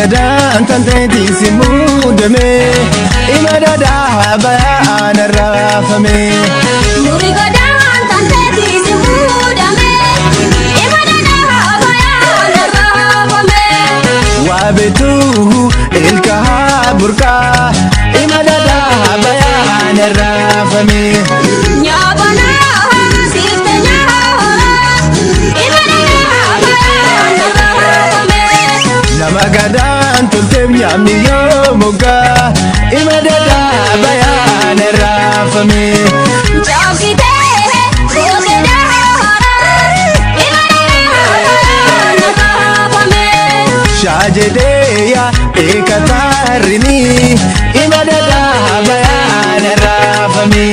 Gadaan tanteetiin si muudame, ima dadaa bayaan arraafame. Nuri godaan tanteetii si muudame, ima dadaa bayaan arraafame. Waa beetuu ilka burqaa, ima dadaa bayaan arraafame. Nyaabanaa siifte nyaara, ima dadaa bayaan arraafame. Nama gadaan tolteef nyaamni yoo moggaa, ima dadaa bayaan arraafame. Caakitee gootee daara, ima dadaa bayaan arraafame. Shaajedeeya eekataarrini, ima dadaa bayaan arraafame.